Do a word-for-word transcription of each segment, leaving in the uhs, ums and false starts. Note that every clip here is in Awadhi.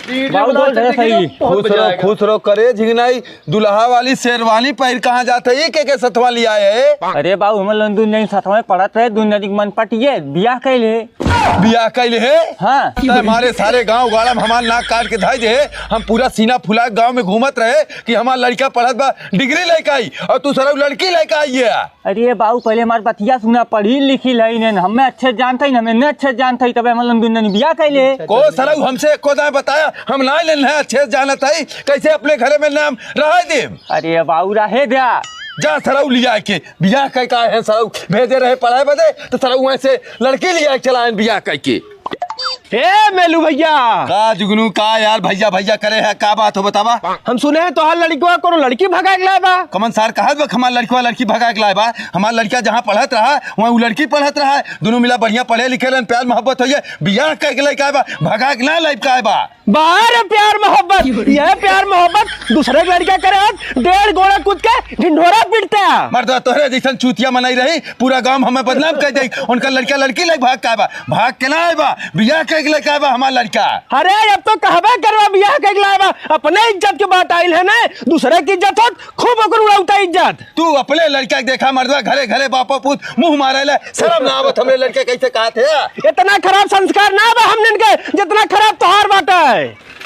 वीडियो बाबू, बनाओ, बोल रहे चलते सही। के बहुत खुश मजा रहो, आएगा। खुश रहो। करे झिंगनाई, दुल्हा वाली शेरवानी पहिर कहाँ जात है? ये के, के सथवा लिया है? अरे बाबू, हमन लोग दुनिया के सथवा पढ़त रहे, दुनिया के मन पटिए, बियाह कैले। बियाह कैले है? हाँ। तो हमारे सारे गांव गाड़ा में हमार नाक काट के धाई दे। हम पूरा सीना फुला के गांव में घूमत रहे कि हमार लड़का पढ़त बा, डिग्री लेके आई, और तू सरऊ लड़की लेके आई है। अरे बाबू, पहले हमार बतिया सुना, पढ़ी लिखी लई ने, हमें अच्छे जानते ही, हमें ने अच्छे जानते ही, तबे हम लोग दुनिया में बियाह कैले। को सरऊ हमसे एको दाएं बताया, हम ना लेन है, अच्छे जानत है, कैसे अपने घरे में नाम रहा दे। अरे बाबू, रहे द्या। जा सरऊ लिया के बियाह कइ का है सरऊ, भेजे रहे पढ़ाई बदे, तो सरऊ वहीं से लड़की लिया के चला आयन बियाह कइ के। ए मेलू भैया। का जुगनू, का यार भैया भैया करे है, का बात हो बतावा? हम सुने हैं तोहार लड़कवा कोनो लड़की भगा के लाए बा। कमन सार कहत बा हमार लड़कवा लड़की भगा के लाए बा? हमार लड़का जहाँ पढ़त रहा, वहाँ उ लड़की पढ़त रहा, दोनों मिला बढ़िया पढ़े लिखे रहन, प्यार मोहब्बत होइए, बियाह कइ के लइके आए बा, भगा के ना लाइब का आए बा? बाहर है प्यार मोहब्बत, यह प्यार मोहब्बत दूसरे के लड़का करे, डेढ़ गोड़ा कूद के ढिंढोरा पीटता। मर्दवा, तोहरे जैसन चूतिया मनई रही, पूरा गांव हमें बदनाम कर दे। उनका लड़का लड़की लग भाग का बा, भाग के ना आए बा, बियाह कइ के लइके आए बा हमार लड़का। अरे, अब तो कहबे करवा बियाह कइ के लाए बा, अपने इज्जत के बात आइल है ना, दूसरे की इज्जत होत, खूब ओकर उड़ौता इज्जत। तू अपने लड़का के देखा मर्दवा, घरे घरे बापो पूत मुंह मारे ले, शर्म ना आवत हमरे लड़के कैसे कहत है? इतना खराब संस्कार ना बा हमनन के, जितना खराब तोहार बाटा है।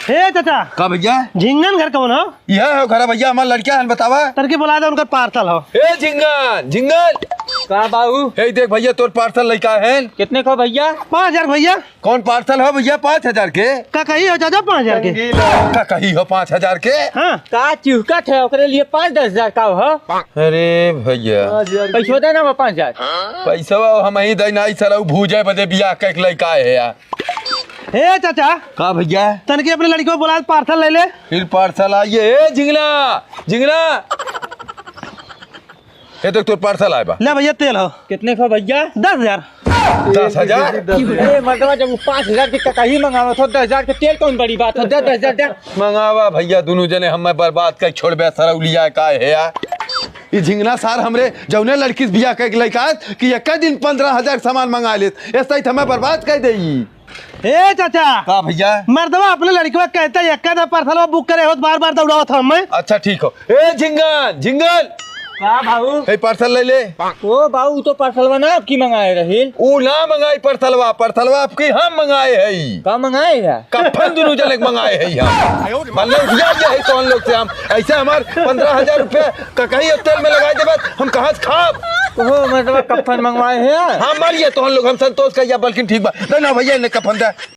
हे चाचा। का भैया? झिंगन घर कौन हो? यह हो घर भैया, हमार लड़का है, बतावा। तनके बुला दे, उनकर पार्सल हो। ए झिंगन, झिंगन। का बाबू? ए देख भैया, तोर पार्सल लइका है। कितने को भैया? पाँच हजार भैया। कौन पार्सल हो भैया पाँच हजार के? का कही हो चाचा पाँच हजार के? का कही हो पाँच हजार के? हाँ। का चिहुकत है, ओकरे लिए पाँच दस हजार का हो? अरे भैया। पैसो दे ना वो पाँच हजार। पैसा हम ही दे ना, सरऊ भूजे बदे बियाह कइ के लइके आए है यार। हे चाचा। का भैया? तनके अपने लड़की को बुला, पार्सल ले ले। फिर पार्सल आइए। ए झिंगना, झिंगना। ये देख, तोर पार्सल आए बा। ले भैया, तेल हो। कितने का भैया? दस हजार। दस हजार? अरे मर्दवा, जब वो पाँच हजार के ककही मंगावत हो, दस हजार के तेल कौन बड़ी बात हो? दे दस हजार दे। मंगावा भैया, दोनों जने हमें बर्बाद कर छोड़बे, सरौलिया का है यार। ई झिंगना सार हमरे जौने लड़की से बियाह कइके लइका कि एक दिन पन्द्रह हजार सामान मंगा लेत, ऐसा ही हमें बर्बाद कर देई। ए चाचा। का भैया? मर्दवा अपने लड़कवा कहते एक का पार्सलवा बुक करे होत, बार बार दौड़ावत हम मैं। अच्छा ठीक हो। ए झिंगन, झिंगन। का बाबू? ए पार्सल ले ले। ओ बाबू, उ तो पार्सलवा ना आपकी मंगाए रही। उ ना मंगाई पार्सलवा, पार्सलवा आपकी हम मंगाए हई। का मंगाए है? कफन दोनों जने के मंगाए हई हम। मतलब उधिया गया है तोहन लोग से हम। ऐसे हमार पन्द्रह हजार रुपया ककही और तेल में लगाए देबे, हम कहाँ से खाब? ओहो, मतलब कफन मंगवाए हैं? हाँ, मारिए तोहन लोग, हम संतोष कहिया, बल्कि ठीक बा। दे ना भैया, इन्हें कफन दे।